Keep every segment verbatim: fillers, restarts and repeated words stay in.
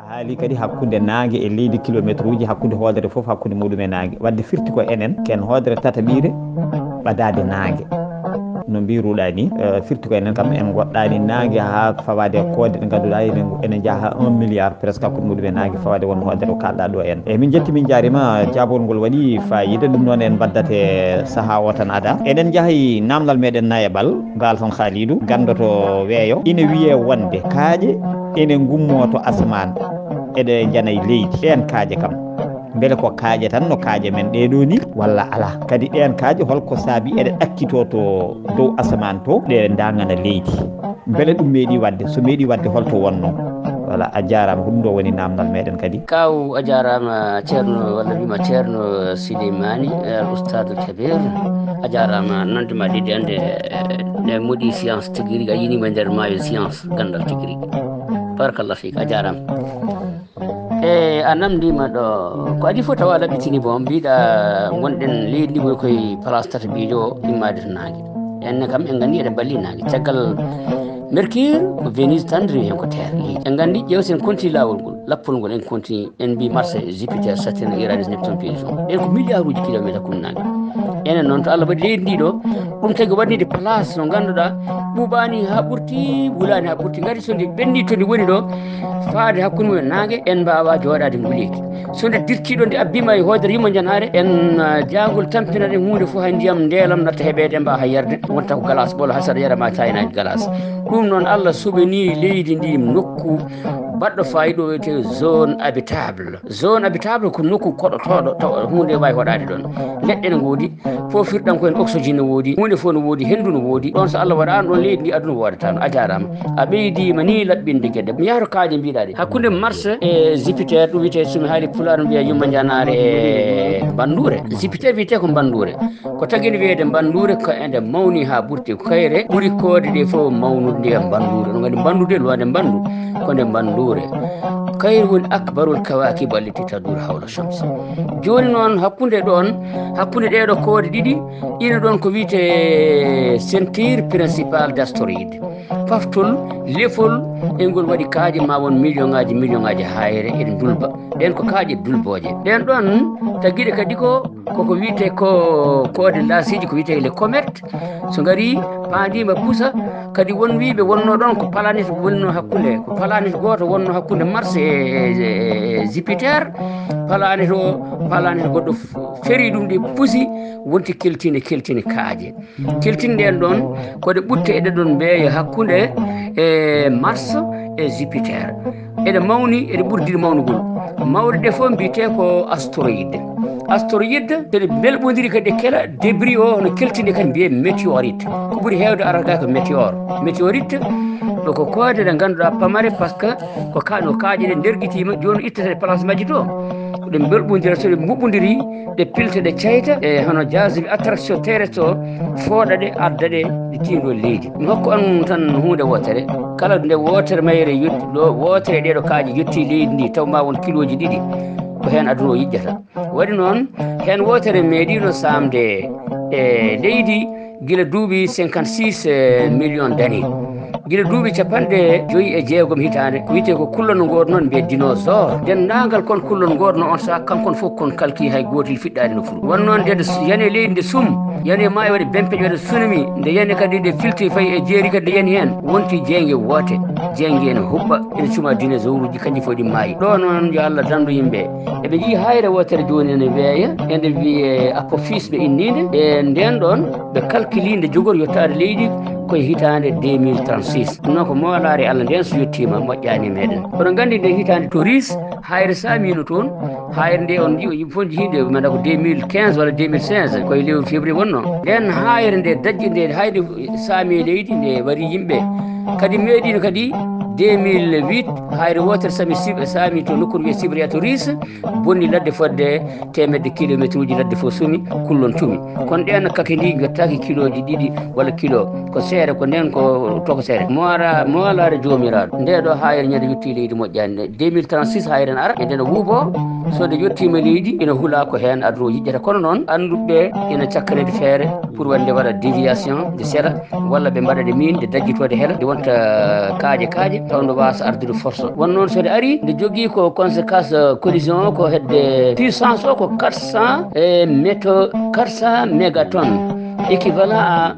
A haali kadi hakkunde naange e leydi, kilometre uji hakkunde hoodere fof, hakkunde muɗum e naange. Wadde firti ko enen ken hoodere tataɓiire ɓadaade naange. No mbiruɗa ni, eh, firti ko enen kam en goɗɗani naange haa fawaade e koode ɗe ngannduɗaa enen, enen njaha un milliard presque hakkunde muɗum e naange fawaade won hoodere o kalɗa ɗo en. E min jetti, min jaarima, jaabol ngol waɗi fayida, ɗum noon en mbaddate sahaa o tan ada. Eɗen njaha e namdal meɗen nayaɓal, ngal toon Khalidou, ganndoto weeyo. Ina wiyee wonde kaaƴe ene ngummoo to asamaan, eɗe njana e leydi. Ɗeen kaaƴe kam, mbele ko kaaƴe tan no kaaƴe men ɗee ɗoo ni, walla alaa? Kadi ɗeen kaaƴe, holko saabi eɗe ɗakkitoo to dow asamaan to, ɗe ndaŋana leydi? Mbele ɗum meeɗi waɗde? So meeɗi waɗde, holto wonnoo? Voilà, a jaaraama. Ko ɗum ɗo woni namdal meɗen kadi. Kaw, a jaaraama, Ceerno, walla wiyma Ceerno Souleymani, eh, al Ustadul Kabir. A jaaraama, nande ma ɗiɗi ande, eh, ne moɗi science tigi rigi, a yinima e nder maayo science, ganndal tigi rigi. Barakallah fiik, a jaaraama. E a namndima ɗo, ko adii fof tawa laɓɓitini, bon, mbiɗa ngonɗen leydi ndi woni koye place tataɓiijo o, immaade to naange. Enne kam en nganndi eɗen mballii naange. Caggal Mercure, ko Venus tan rewi heen ko Terre, leydi. En nganndi, ƴeew, so en continue laawol ngol, lappol ngol, en continue, en mbi Mars, Jupiter, Saturne, Uranus, Neptune, Pluton. Ɗen ko milliard uji kilometre hakkunde naange. Enen noon, to Allah waɗi leydi ndi ɗo, ɗum tagi waɗnide place no ngannduɗaa ɓuuɓaani haa ɓurti, wulaani haa ɓurti. Ngati so ndi ɓenndi to ndi woni ɗo, faade hakkunde mum e naange, en mbaawa jooɗaade nguleeki. So nde dirtiiɗo nde abbiima e hoodere yumma njanaare, en, ah, jaangol tampinat en huunde fof, hay ndiyam ndeelam natta heɓeede, mbaawa hay yarde, wonta ko glace ɓolo, hay saɗa yara ma caaynaani glace. Ɗum noon, Allah suɓanii leydi ndi nokku baɗɗo faayiida o wiyetee zone habitable. Zone habitable ko nokku koɗotooɗo, tawa huunde waawi hoɗaade ɗoon. Leɗɗe ne ngoodi, foofirɗam ko heen, oxygène ne woodi, huunde fof ne woodi, henndu ne woodi. Ɗoon so Allah waɗaano ɗoon leydi ndi, aduna woodataano. A jaaraama. A ɓeydiima ni laɓɓinde geɗe. Mi yaha to kaaƴe mbiɗa ɗe. Hakkunde Mars e Jupiter, ɗum wiyetee, so mi haali pulaar, mi wiya yumma njanaare e mbannduure. Jupiter wiyetee ko mbannduure. Ko tagi nde wiyeede mbannduure, ko ende mawni haa ɓurti. Ko kayre ɓuri koode ɗe fof mawnude nde mbannduure. Oɗon nganndi mbanndu de, luwande mbanndu, ko nde mbannduure. Kayre woni akbarul kawakib allati taduuru hawla shams. Jooni noon, hakkunde ɗoon, hakkunde ɗee ɗo koode ɗiɗi, ina ɗoon ko wiyetee ceinture principale d'astéroïdes. Paftol, lefol, e ngol waɗi kaaƴe ma won million ŋaaji, million ŋaaji hayre eɗe ndulba. Ɗeen ko kaaƴe dulbooje. Ɗeen ɗoon tagiɗe kadi ko, koko wiyetee ko koode laasiiji, ko wiyetee les comètes. So ngarii, paandiima pusa, kadi won wiyɓe wonnoo ɗoon ko planète wonnoo hakkunde, ko planète gooto wonnoo hakkunde Mars e, e, e Jupiter. Planète o, planète goɗɗo f-, ferii ɗum, ɗi pusi, wonti keltine, keltine kaaƴe. Keltinɗe en ɗoon, ko ɗe ɓutte eɗe ɗoon mbeeya hakkunde e Mars e Jupiter. Eɗe mawni, eɗe ɓurdi mawnugol. Mawɗe ɗe fof mbiyetee ko astéroïde. Astéroïde, so ɗe mbelɓondiri kadi ɗe kela débris o, hono keltinɗe kadi mbiyee météorite. Ko ɓuri heewde arata ga ko météore. Météorite, ɗo ko koode ɗe ngannduɗaa pamare, par ce que ko ka-, no kaaƴe ɗe ndergitiima, jooni ittata e place majje to. Ko ɗe mbelɓondira, so ɗe mbuɓɓondiri, ɗe pilta, ɗe cayta, e hono jaazibi attraction terrestre o, fooɗa ɗe, adda ɗe, ɗe tiindoo leydi. Mi hokka on tan huunde wootere. Kala nde wootere mayre yotti, ɗo wootere ɗee ɗo kaaƴe yottii leydi ndi, taw ma won kilooji ɗiɗi, ko heen aduna o yiƴƴata. Waɗi noon, heen wootere meeɗiino saamde e leydi gila duuɓi cinquante-six million d'années. Gila duuɓi capanɗe joyi e jeegom hitaande, ko wiyetee ko kullon no ngoodnoo, mbiyee dinosaure. Denndaangal kon kullon ngoodnoo on saha, kankon fof kon kalki, hay gootel fiɗɗaani no furu. Won noon nde, nde s-, yani e leydi nde sum, yani e maayo, waɗi bempeƴe, waɗi tsunami, nde yani kadi nde filti fayi e jeeri kadi nde yani heen, wonti jeynge woote. Jeynge ene huɓɓa, ene cuma dinosaure uji, kanji fof ɗi maayi. Ɗo noon yo Allah dandu yimɓe. Eɓe njii hayre wootere jooni ene weeya, ene wiyee Apophis ɓe inniinde. E ndeen ɗoon, ɓe kalkili nde jogori yottaade leydi koye hitaande deux mille trente-six. Ɗum noon ko moolaare Allah ndeen, so yettiima moƴƴaani e meɗen. Oɗon nganndi nde hitaande Taurus, hayre saamiino toon. Hayre nde on njii, yimɓe fof njii nde, manda ko deux mille quinze walla deux mille seize, koye lewru février wonnoo. Ndeen hayre nde dajji, nde hayre saami e leydi, nde wari yimɓe. Kadi meeɗiino kadi deux mille huit, hayre wootere saami sib-, saami to nokkuure wiyee Sibérius Taurus, bonni ladde fodde teemedde kilometre uji, ladde fof sumi, kullon tumi. Kono ɗeen kakindi njottaaki kilooji ɗiɗi walla kilo. Ko seeɗa, ko ndeen ko tokosere. Moora-, moolaare Joomiraaɗo. Nde ɗo hayre ñande yotti leydi moƴƴaani nde. Deux mille trente-six hayre ne ara, e nde no wuubo. So nde yettiima leydi, ina hula ko heen aduna o yiɗata. Kono noon, annduɓe ɓe ina cakkanede feere pour wonde waɗa déviation de seeɗa, walla ɓe mbaɗa nde miin, nde daggitoo nde hela, nde wonta kaaƴe kaaƴe, taw nde waasa ardude force. Won noon, so nde arii, nde jogii ko conséquence, euh, collision o, ko hedde puissance o ko quatre cents e méto-, quatre cents mégatonnes, équivalent à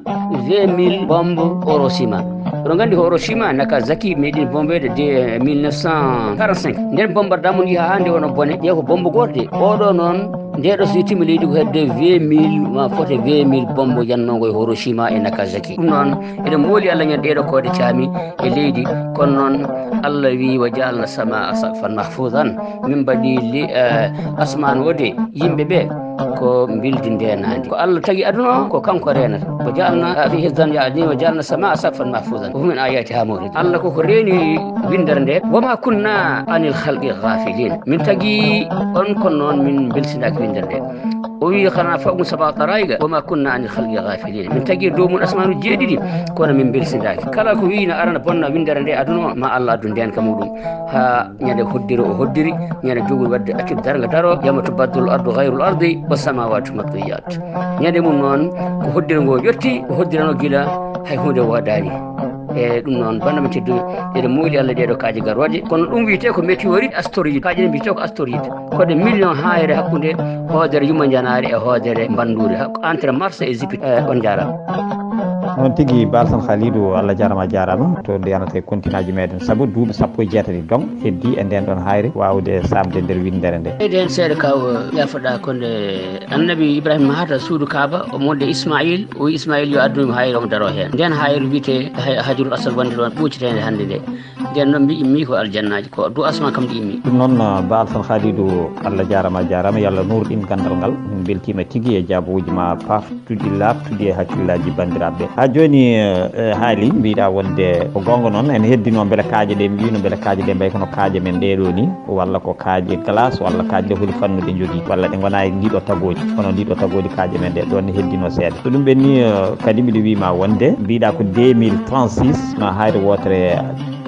vingt mille bombes Hiroshima. Oɗon nganndi ko Hiroshima, Nagasaki, meeɗi bombeede de mille neuf cent quarante-cinq. Nden bombarda mum yaha haa nde wonoo bone, ƴeew ko bombe gooto de. Oɗo noon, nde ɗo so yettiima leydi ko hedde vingt mille, ma fof e vingt mille bombe yannoogo e Hiroshima e Nagasaki. Ɗum noon, eɗen mooli Allah ñande ɗeeɗo koode caami e leydi, kono noon Allah wi: "Wa ja'alna samaa saqfan mahfuzan." Min mbaɗi li-, eh, asmaan o de, yimɓe ɓe, ko mbildi ndeenaandi. Ko Allah tagi aduna o, ko kanko reenata. "Wa ja'alna fiihi zan-, ya'ni, wa ja'alna samaa saqfan mahfuzan. Wa min ayati ha mawrid." Allah koko reeni winndere nde. "Wa ma kunna anil khalqi ghafilin." Min tagi on, kono noon min mbelsindaaki winndere nde. O wi: "Xanaa fawqahum sab'a taraa'iqa, wa ma kunna anil khalqi ghafilin." Min tagi dow mum asmaanu jeeɗiɗi, kono min mbelsindaaki. Kala ko wi na arana bonna winndere nde aduna o, ma Allah addu ndeenka muɗum. Ha ñande hoddiri o hoddiri, ñande jogori wadde accude darnga daro, "Yawma tubaddalu al-ardu ghayra al-ardi was-samawatu matwiyat." Ñande mum noon, ko hoddire ngo yotti, ko hoddirano gila, hay huunde woodaani. E ɗum noon, banndiraaɓe tedduɓe, eɗen mooli Allah ɗeeɗo kaaje garooje, kono ɗum wiyetee ko météorite, astéroïde. Kaaje ɗe mbiyetee ko astéroïde. Ko ɗe million haayre hakkunde hoodere yumma janaare e hoodere mbannduure, hak-, entre Mars e Jupiter. E, on njaaraama. Noon tigi, Ba Alsan Khalidou, Allah jaaraama, a jaaraama. To nde yanata e kontinaaji meeɗen, sabu duuɓi sappo e jeetati donc heddi e nden ɗon haayre waawde saamde nder winndere nde. Ɓeyden seeɗa kaw, yaafoɗa, ko nde Annabi Ibrahima mahata suudu Kaaba, o modde Ismaïl, o wi Ismaïl yo addu mi haayre, omo daro heen. Nden haayre wiyetee hay-, Hajarul Aswad wonde ɗon ɓuuciteende hannde nde. Nden noon mbi immi ko aljannaaji, ko dow asmaan kam ɗi immi. Ɗum noon, Ba Alsan Khalidou, Allah jaaraama, a jaaraama, yo Allah nuur ɗin ganndal ngal. Min mbeltiima tigi e jaabooji ma paaf. Tuɗi laaɓtuɗi e hakkillaaji banndiraaɓe. Haa jooni, eh, haali, mbiɗa wonde ko goonga noon, en heddino mbele kaaƴe ɗe, mbiino mbele kaaƴe ɗe mbayi kono kaaƴe men ɗee ɗoo ni, walla ko kaaƴe glace, walla kaaƴe ɗe holi fannu ɗe njogii, walla ɗe ngonaa e ndiɗo tagooji, kono ndiɗo tagooji kaaƴe men ɗe ɗoon ne heddino seeɗa. So ɗum ɓenni, eh, kadi mbiɗa wiima wonde, mbiɗa ko deux mille trente-six, ma haayre wootere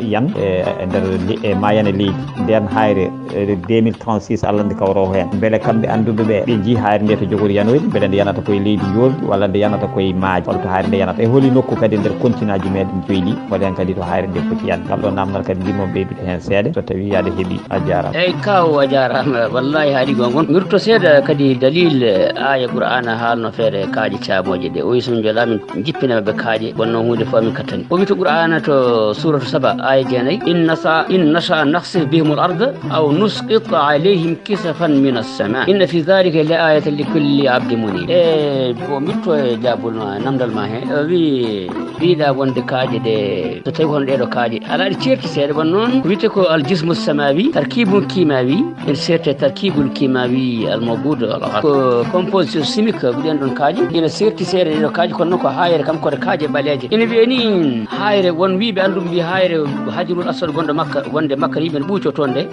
yan, e, e nder le-, e maayane leydi. Nden haayre, e, deux mille trente-six, Allah nde kawroo heen. Mbele kamɓe annduɓe ɓe, ɓe njii haayre nde to jogori yanoyde, mbele nde yanata koye leydi njoorndi, walla nde yanata koye maaje? Holto haayre nde yanata? E holi nokku kadi nder kontinaaji meeɗen joyi ɗi, holi heen kadi to haayre nde foti yande? Ngal ɗo naamnal kadi njiɗmi ɓeydude heen seeɗa, so tawii aɗa heɗii. A jaaraama. Eey, kaw, a jaaraama. Wallaahi, haaɗi goonga. Ngirto seeɗa kadi dalil, e, aaya Qur'aana haalno feere kaaƴe caamooje ɗe. O wi so min njolaa, min jippina ɓe kaaƴe, wonno huunde fof min kattani. O wi to Qur'aana to suuratu Saba, aaya jeenayi, "In nasa-, in nasha nakhsif bihimul arda aw nusqit alayhim kisafan minas sama. Inna fi dhalika la ayatan li kulli abdin munib." E, o mbirto e jaabol ma, namdal ma he. O wi, mbiɗa wonde kaaƴe ɗe, so tawi kono ɗeeɗo kaaƴe, alaa ɗe ceerti seeɗa, won noon ko wiyetee ko al jismu samawi, tarkibun kimawi, ene seerti e tarkibul kimawi al mawjud al, ko composition chimique, ɗen ɗon kaaƴe, ene seerti seeɗa e ɗeeɗo kaaƴe, kono noon ko haayre kam, ko ɗe kaaƴe ɓaleeje. Ene wiyee ni haayre, won wiyɓe annduɓe mbiyi haayre Hajarul Aswad gonɗo Makka, wonde Makka yimɓe ne ɓuucoo toon nde.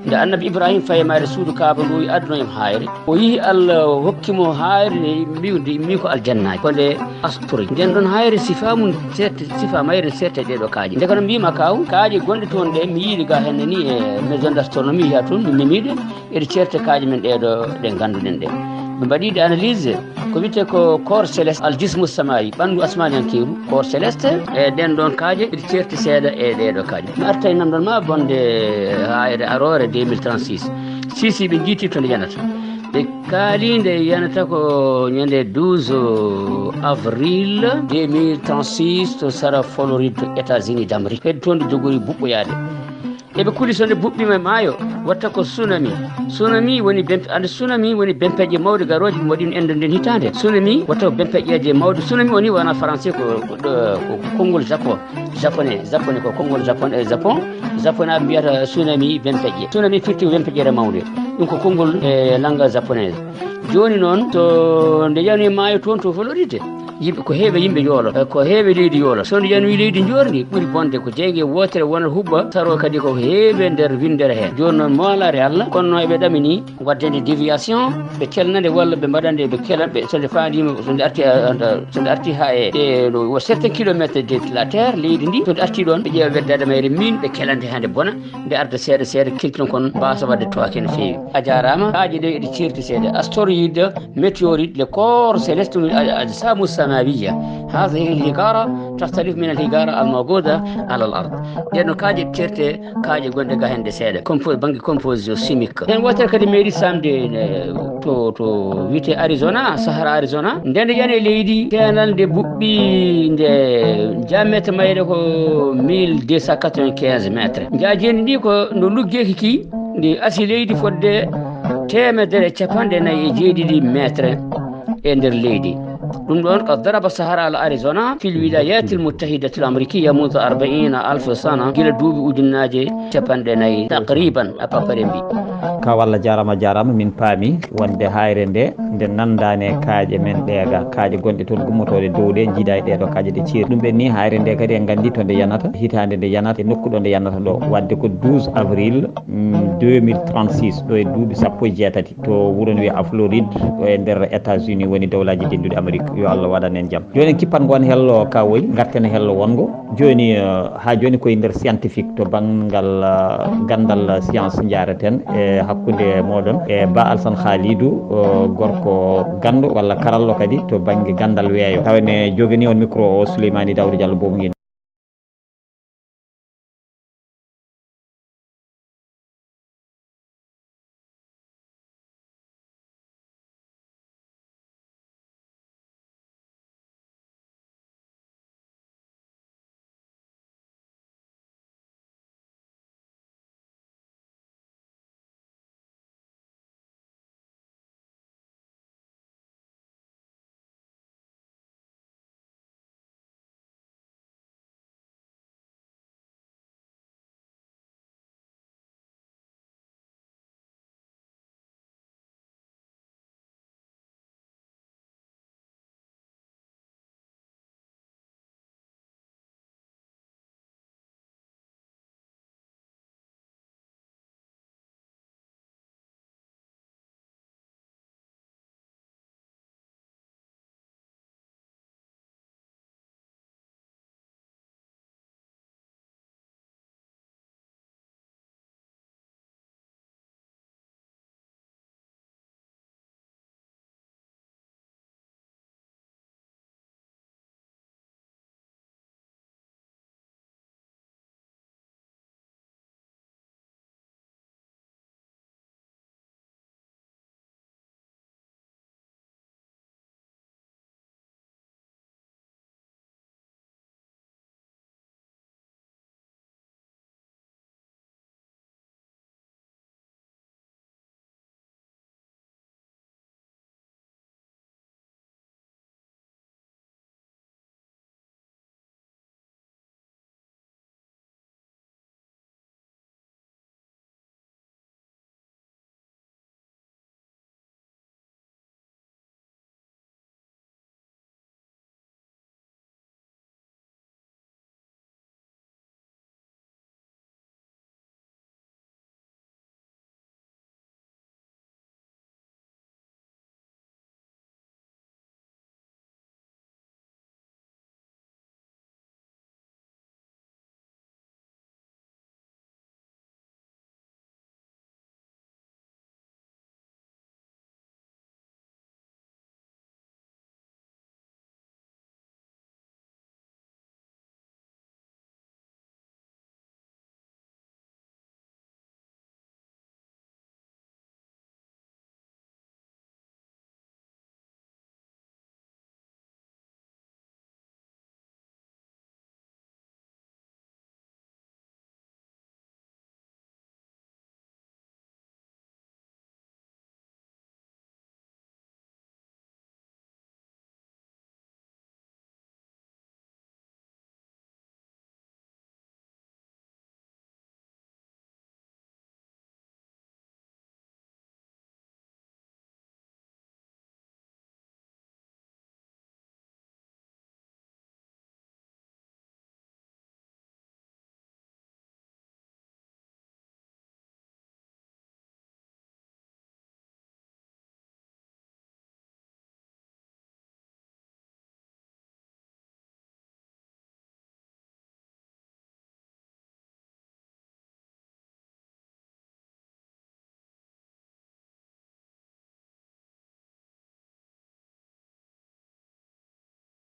Nde Annabi Ibrahima fayi e maayde suudu Kaaba ndu, o wi addunoyam haayre. O yiyi Allah hokki mo haayre nde, mbi-, nde immi ko aljannaaji. Ko nde astori. Nden ɗon haayre sifa mum seerti, sifa mayre seerti e ɗeeɗo kaaƴe. Nde kono mbiyma kaw, kaaƴe gonɗe toon ɗe, mi yiiɗe ga henne ni e maison d'astronomie, yaa toon, mi memiɗe, eɗe ceerti e kaaƴe men ɗeeɗo ɗe ngannduɗen ɗe. Ɓe mbaɗiɗe analyse, ko wiyetee ko corps céleste, al jismu samawi, ɓanndu asmaaniyankeeru, corps céleste, e ɗen ɗon kaaƴe, eɗe ceerti seeɗa e ɗeeɗo kaaƴe. Mi arta e namdal ma bonde haayre aroore deux mille trente-six. Si, si, ɓe njiiti to nde yanata. Ɓe kaali nde yanata ko ñande douze avril deux mille trente-six to sara Floride to États-Unis d'Amérique. Heddi toon nde jogori buɓɓoyaade. Eɓe kuli so nde buɓɓiima e maayo, watta ko tsunami. Tsunami woni bempe-, ande tsunami woni bempeƴƴe mawɗe garooje ɗum waɗi no enɗen nden hitaande. Tsunami watta ko bempeƴƴeeje mawɗe. Tsunami woni wona français ko, ko, ko konngol Japon. Japonais, japonais ko konngol Japon, e Japon. Japonais mbiyata tsunami bempeƴƴe. Tsunami firti ko bempeƴƴere mawnde. Ɗum ko konngol e langa japonaise. Jooni noon, to nde yani maayo toon to Floride, yimɓe, ko heewi yimɓe yoolata, ko heewi leydi yoolata. So nde yanoyi leydi njoorndi, ɓuri bonde ko jeynge wootere wonata huɓɓa, saroo kadi ko heewi nder winndere heen. Jooni noon, moolaare Allah, kono no eɓe ɗamini waddande déviation, ɓe kelnande walla ɓe mbaɗande, ɓe kela ɓe, so nde faandiima, so nde arti, eh, so nde arti haa e, e no, wo certains kilomètres de la terre, leydi ndi, so nde arti ɗoon, ɓe ƴeewa weddaade mayre min, ɓe kelande haa nde bona, nde arda seeɗa seeɗa, kelti ɗon kon mbaawa waɗde tooke no feewi. A jaaraama. Kaaƴe ɗe eɗe ceerti seeɗa. Astéroïde, météorite, les corps célestes, الأجسام السماوية. هذه الحجارة تختلف من الحجارة الموجودة على الأرض. Ɗeen no kaaƴe ceerte, kaaƴe gonɗe ga hannde seeɗa. Compo-, bannge composition chimique. Heen wootere kadi meeɗi samde, eh, to, to wiyetee Arizona, Sahara Arizona. Nde nde yani e leydi, keenal nde buɓɓi, nde diamètre mayre ko mille deux cent quatre-vingt-quinze mètres. Njaajeendi ndi ko no luggeeki ki, ndi asi leydi fodde teemedere e capanɗe nayi e jeeɗiɗi mètres e nder leydi. Ɗum ɗoon ko daraba Sahara al Arizona fil wilayati al muttahidati al amrikiya mundu arbaina alf sana, gila duuɓi ujunnaaje capanɗe nayi taqriban, à peu près mbi. Ka walla jaarama, jaarama, min paami wonde haayre nde, nde nanndaani e kaaƴe men ɗee ga, kaaƴe gonɗe toon gummotooɗe dow ɗe, njiidaa e ɗee ɗo kaaƴe ɗe ceeri. Ɗum ɗen ni haayre nde kadi en nganndi to nde yanata, hitaande nde yanata, e nokku ɗo nde yanata ɗo, wadde ko douze avril, mm, deux mille trente-six, ɗo e duuɓi sappo e jeetati, to wuro no wiyee Floride, ɗo e nder États-Unis woni Dowlaaji Denduɗi Amerik. Yo Allah waɗan en jam. Jooni en kippan ngon hello ka woyi, ngarten e hello wongo. Jooni, eh, haa jooni koye nder scientifique, to banngal, eh, ganndal science njaareten e hakkunde mooɗon e Ba Alsan Khalidou, eh, gorko ganndo walla karallo kadi to bannge ganndal weeyo. Tawa ne joganii on micro o Souleymani Daouda Diallo Bobo Guinée.